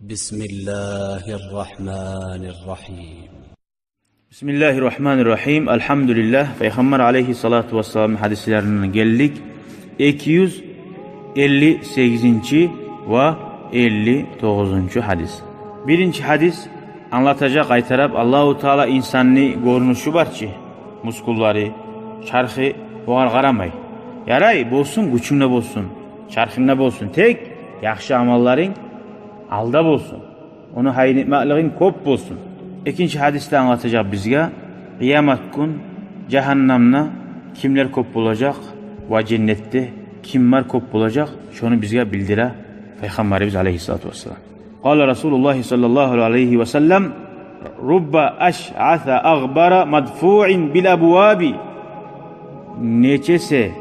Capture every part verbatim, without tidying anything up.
بسم الله الرحمن الرحيم. بسم الله الرحمن الرحيم. الحمد لله. Пайхаммар алейгьиссалату вассаламны гьадислеринден гелдик. Эки юз элли сегизинчи ва элли тогъузунчу гьадис. Биринчи гьадис англатажакъ, къайтарып, Аллагьу Таала инсанны гёрюнюшю бар чы, мускуллары, чархы, огъар къарамай. Ярай, болсун, гючюнг де болсун, чархынг да болсун, тек яхшы амалларынг алда болсун. Ону гьайын этмеклигинг кёп болсун. Экинчи гьадисде англатажакъ бизге, къыямат гюн жагьаннамда кимлер кёп болажакъ ва женнетде кимлер кёп болажакъ, шону бизге билдире Пайхаммарыбыз алейгьиссалату вассалам. قال رسول الله صلى الله عليه وسلم: رب أشعث أغبر مدفوع بالأبواب. Нечесе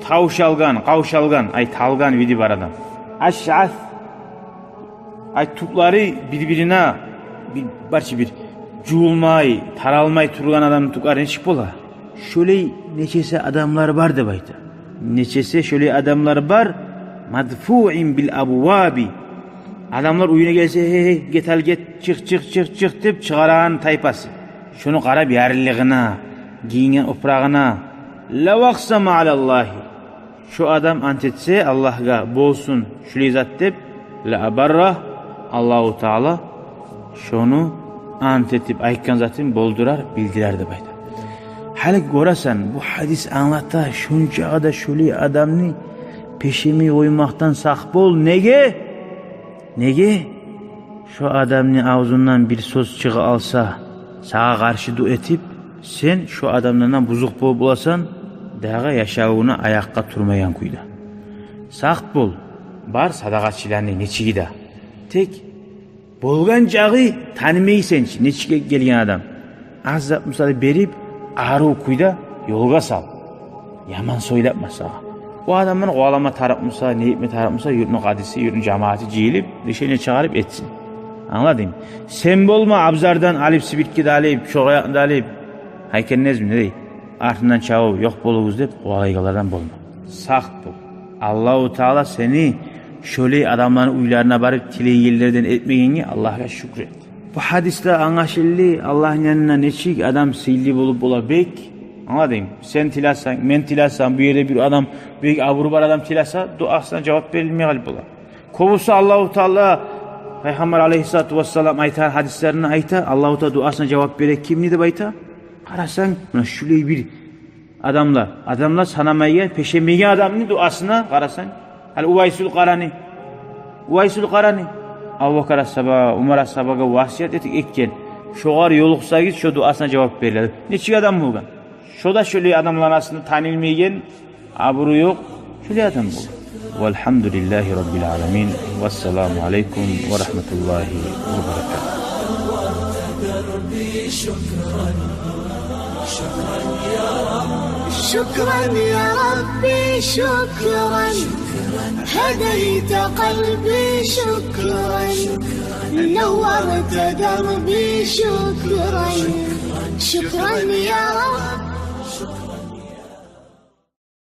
тавшалгъан, къавшалгъан, ай, талгъан види бар адам. Ашъас, ай, тюклери бир-бирине, бир, барчы бир жувулмай, таралмай тургъан адамны тюклери нечик бола? Шолай нечесе адамлар бар деп айта. Нечесе шолай адамлар бар, مدفوع بالأبواب. Адамлар уьюне гелсе, гьей, гьей, гет ал, гет, чыкъ, чыкъ, чыкъ, чыкъ деп чыгъарагъан тайпасы. Шону къарап, ярлылыгъына, гийинген опурагъына. لو أقسم على الله. Шо адам ант этсе Аллагьгъа, болсун шулай зат деп, لأبره, Аллагьу Таала шону ант этип айтгъан затын болдурар, билдирер деп айта. Гьали гёресен, бу гьадис англата, шунчагъы да шолай адамны пешемей къоймакъдан сакъ бол. Неге? Неге? Шо адамны авзундан бир сёз чыгъа алса, сагъа къаршы дуа этип, сен шо адамдан бузукъ болуп боласан, дагъы яшавуна аякъгъа турмайгъан кюйде. Сакъ бол, бар садагъачыланы нечиги де. Тек болгъан чакъы танымайсан чы, нечик гелген адам. Аз зат буса да берип, арив кюйде ёлгъа сал. Яман сёйлеп масала. О адам муну къувалама тарыкъ буса, не этме тарыкъ буса, юртну къадиси, юртну жамияты жыйылып, решение чыгъарып этсин. Англадынг? Сен болма, абзардан алып, сибиртки де алып, шогъаякъны да алып, гьайкеннезми, не дей, артындан чабып, ёкъ болугъуз деп къувалайгъанлардан болма. Сакъ бол. Аллагьу Таала сени шолай адамланы уьйлерине барып тилейгенлерден этмегенге Аллагьгъа шюкюр эт. Бу гьадисде англашылды, Аллагьны янында нечик адам сыйлы болуп бола бек. Англадынг? Сен тилесенг, мен тилесем, бу ерде бир адам бек абуру бар адам тилесе, дуасына жавап берилмей къалып бола. Кёбюсю Аллагьу Таала, Пайхаммар алейгьиссалату вассалам айтагъан гьадислеринде айта, Аллагьу Таала дуасына жавап бере кимни деп айта. Къарасанг, муна шулай бир адамлар, адамлар санамайгъан, пешемейген адамны дуасына къарасанг. Гьали Увайсул Къарани. Увайсул Къарани. Абубакар асгьаба, Умар асгьабагъа васият этип этген. Шогъар ёлукъсагъыз, шо дуасына жавап берилер. Нечик адам болгъан? Шо да шолай адамланы арасында танылмайгъан, абуру ёкъ, шолай адам болгъан. والحمد لله رب العالمين. والسلام عليكم ورحمة الله وبركاته. شكرا يا ربي، شكرا. هديت قلبي، شكرا. نورت دربي، شكرا. شكرا يا رب.